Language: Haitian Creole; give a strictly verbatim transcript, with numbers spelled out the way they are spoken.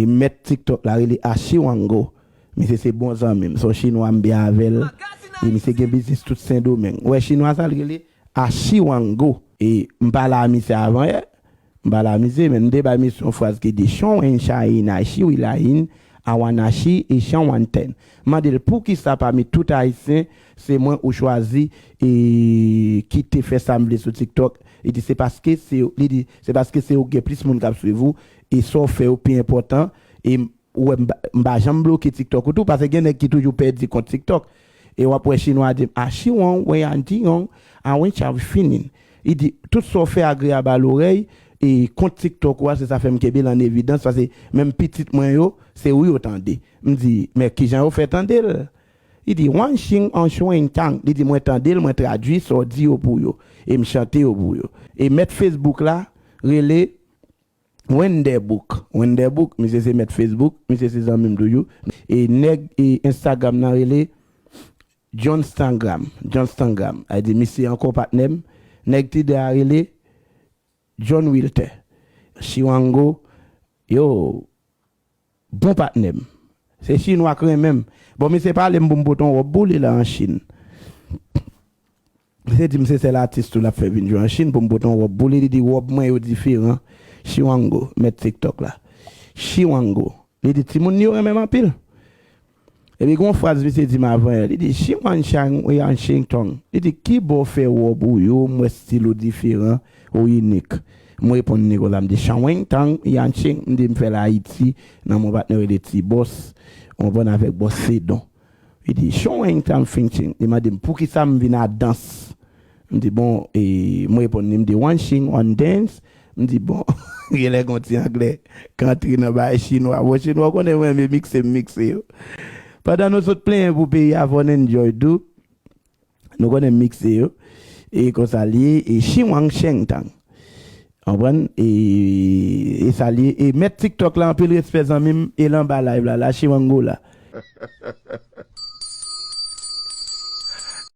Mèt TikTok la rele Ashiwango. Misye se bon zanmi m. Se yon chinwa m byen avè l. E misye gen biznis tout Sendomeng. Ou wè chinwa sa l rele Ashiwango. E m pale a misye avan yè. M pale a misye, men m te bay misye yon fraz ki di, Shonwen shayin ashi wilayin awanashi e shanwanten. M mande l poukisa pami tout Ayisyen, se mwen ou chwazi e kite fè sa m vle sou TikTok. Li di, se paske se, li di, se paske se ou gen plis moun k ap swiv ou, e sa w fè yo pi enpòtan, e ou wè m pa- m pa janm bloke TikTok ou tou, paske gen nèg ki toujou pèdi kont TikTok. E w ap wè chinwa di m, Ashiwango, we anti yong, a wen chav finin. Li di, tout sa w fè agreyab a lorèy, e kont TikTok ou a, se sa fè m kenbe l an evidans, paske menm pitit mwen yo, se ou yo tande. M di, men kijan yo fè tande l? Li di, Wan Shing an Shwen Tang. Li di, mwen tande l, mwen tradui sa w di yo pou yo. E m chante yo pou yo. E mèt Facebook la, rele Wendebook. Wendebook, misye se mèt Facebook, misye se zanmi m toujou. E nèg e Instagram nan rele John Stangram. John Stangram. A di, misye ankò patnè m. Nèg Twitter a rele John Wilter. Chiwango, yo, bon patnè m. Se chinwa k renmen m. Bon, misye pale m pou m pote yon wòb pou li la an Chin. Misye di m se sèl atis tou l ap fè vin jwe an Chin pou m pote yon wòb pou li. Li di wòb mwen yo diferan. Chiwango, mèt TikTok la. Chiwango. Li di timoun li yo renmen m anpil. Epi gen yon fraz misye di m avan yè. Li di, Chiwan Chang Yan Shing Tong. Li di, ki bò w fè wòb ou yo, m wè stil ou diferan, ou inik. M reponn li konsa, m di, Shang Weng Tang Yan Shing. M di, m fè l Ayiti, nan mon patnè rele Ti Bòs. Ou konprann, avèk Bòs Sedon. Li di, Shang Weng Tang Fing Ching. Li mande m, poukisa m vin a dans? M di, bon, e, m reponn li, m di, Wan Shing, Wan Dance. M di, bon, genlè gon ti anglè k antre nan bagay chinwa. Bon, chinwa, w konnen mwen renmen mikse, m mikse yo. Pandan nou sot plenyen pou peyi a, fò n enjoy tou. Nou konnen m mikse yo. E konsa l ye, e Chiwang Cheng Tang. Konprann? E, e sa l ye. E mèt TikTok la, anpil respè zanmi m, e l anba live la, la, Chiwango la.